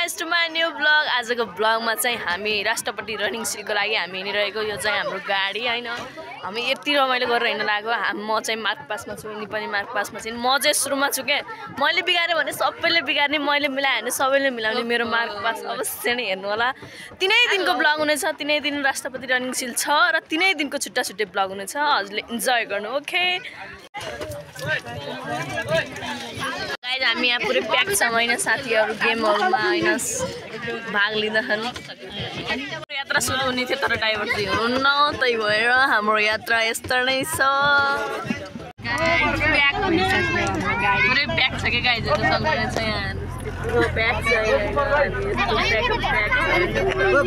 guys to my new vlog. आजको भ्लगमा चाहिँ हामी राष्ट्रपति रनिङ सिलको लागि हामी हिँडिरहेको। यो चाहिँ हाम्रो गाडी हैन। हामी यति रमाइलो गरेर हिँड्न लाग्यो। म चाहिँ मार्क पासमा छु, नि पनि मार्क पासमा छिन्। म चाहिँ सुरुमा छु के। मैले बिगारे भने सबैले बिगार्ने, मैले मिलाए भने सबैले मिलाउने। मेरो मार्क पास अवश्य नै हेर्नु होला। 3 दिनको भ्लग हुनेछ। 3 दिन राष्ट्रपति रनिङ सिल छ र 3 दिनको छुट्टा छुट्टै भ्लग हुनेछ। हजुरले इन्जॉय गर्नु ओके। गाइज हामी यहाँ पुरै प्याक छ हैन, साथीहरु गेमहरुमा हैन भाग लिँदैछन्। यात्रा सुरु हुने थियो तर ड्राइभर चाहिँ हुनुहुन्न, त्यही भएर हाम्रो यात्रा यस्तो नै छ। गाइज प्याक हुन्छ गाडी, पुरै प्याक छ के गाइजहरु सक्नुहुन्छ यहाँ। पुरो प्याक छ यस्तो प्याक छ।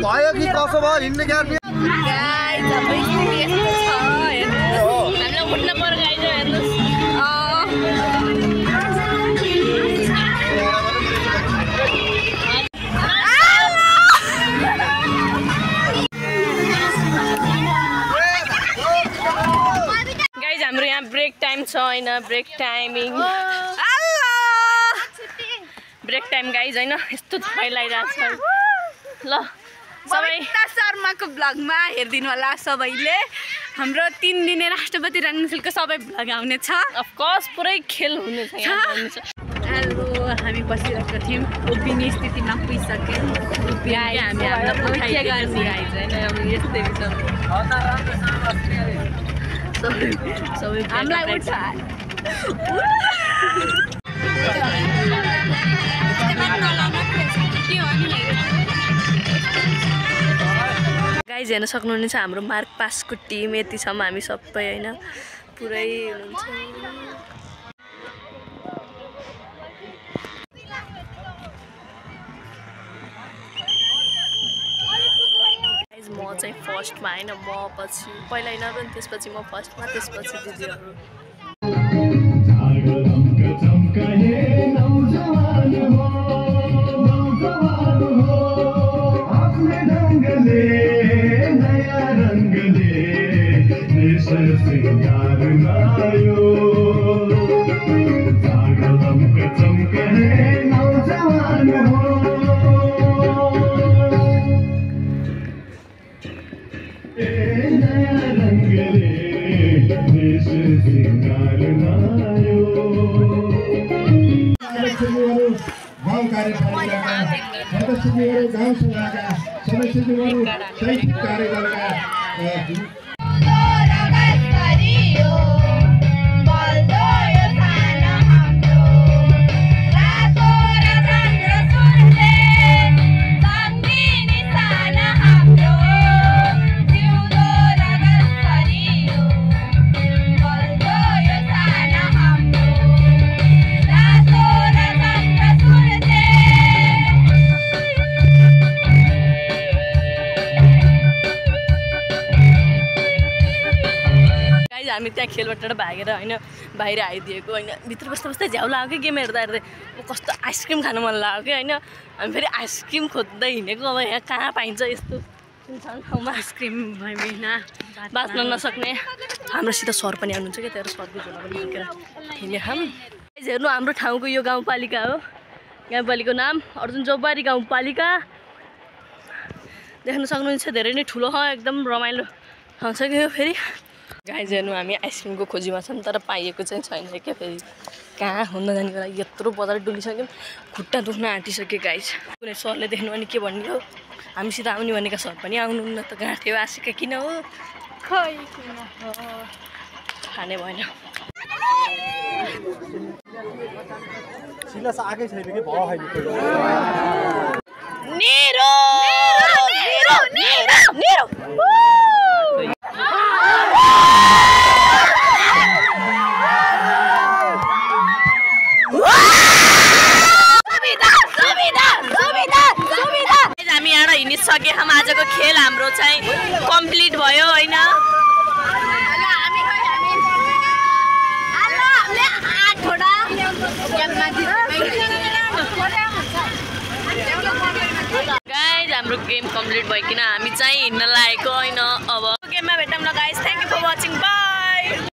भयो कि कसो भयो हिँड्ने गाडी गाइज अब स्थिति यस्तो छ हेर्नुस्। हामीलाई उठ्न पर्यो गाइज हेर्नुस्। हाम्रो यहाँ ब्रेक टाइम छ हैन, break timing. Break time guys हैन, यस्तो फैलाइरहेको छ। ल सबै शर्माको ब्लगमा हेर्दिनु होला सबैले। हाम्रो 3 दिने राष्ट्रपति रनिङ सिलको सबै भ्लग आउने छ। अफ कोर्स पुरै खेल हुनेछ यहाँ हुनेछ। हेलो, हामी बसिरहेको थियौँ, उभिने स्थितिमा पुगिसक्यो। हामी हामीलाई पठाइदिए गर्नु गाइज हैन, अब यस्तै छ। सबै हामीलाई उठ गाइज हेर्न सक्नुहुनेछ हाम्रो मार्क पासको टिम यतिसम्म हामी सबै हैन पुरै हुनुहुन्छ। गाइज म चाहिँ फर्स्टमा हैन, म पछि पहिला यिनीहरू अनि त्यसपछि म फर्स्टमा, त्यसपछि दिदीहरू। गाउँ कार्यपालिकाका सदस्यहरू, गाउँ सभाका सदस्यहरू, शैक्षिक कार्यदलका हामी त्यहाँ खेलबाट भागेर हैन बाहिर आइदिएको हैन। भित्र बस्दा बस्दा झ्याउ लाग्यो गेम हेर्दा हेर्दै। कस्तो आइसक्रिम खानु मन लाग्यो के हैन। हामी फेरि आइसक्रिम खोज्दै हिँडेको। अब यहाँ कहाँ पाइन्छ यस्तो सुनसान ठाउँमा आइसक्रिम बिना बाँच्न नसक्ने। हाम्रोसित सर पनि आउनुहुन्छ क्या, त्यहाँ सरको झोला पनि बोकेर हिँड्ने हम। हेर्नु हाम्रो ठाउँको यो गाउँपालिका हो। गाउँपालिकाको नाम अर्जुन चौबारी गाउँपालिका। देख्न सक्नुहुन्छ धेरै नै ठुलो छ, एकदम रमाइलो ठाउँ छ कि यो। फेरि गाइज हेर्नु हामी आइसक्रिमको खोजीमा छौँ तर पाइएको चाहिँ छैन क्या। फेरि कहाँ हुन जाने बेला यत्रो बजार डुलिसक्यौँ, खुट्टा दुख्न आँटिसक्यो गाइज। कुनै सरले देख्नु अनि के भन्ने हो, हामीसित आउने भनेका सर पनि आउनुहुन्न त। गाँठे आसेका किन हो, खै किन हो खाने भएन। सिलास आकै छैन के भयो हैन। नेरो नेरो नेरो नेरो हिँडिसके हम। आजको खेल हाम्रो चाहिँ कम्प्लिट भयो हैन। गाइज हाम्रो गेम कम्प्लिट भइकिन हामी चाहिँ हिँड्न लागेको हैन। अब गेममा भेटौँ न guys. Thank you for watching. By.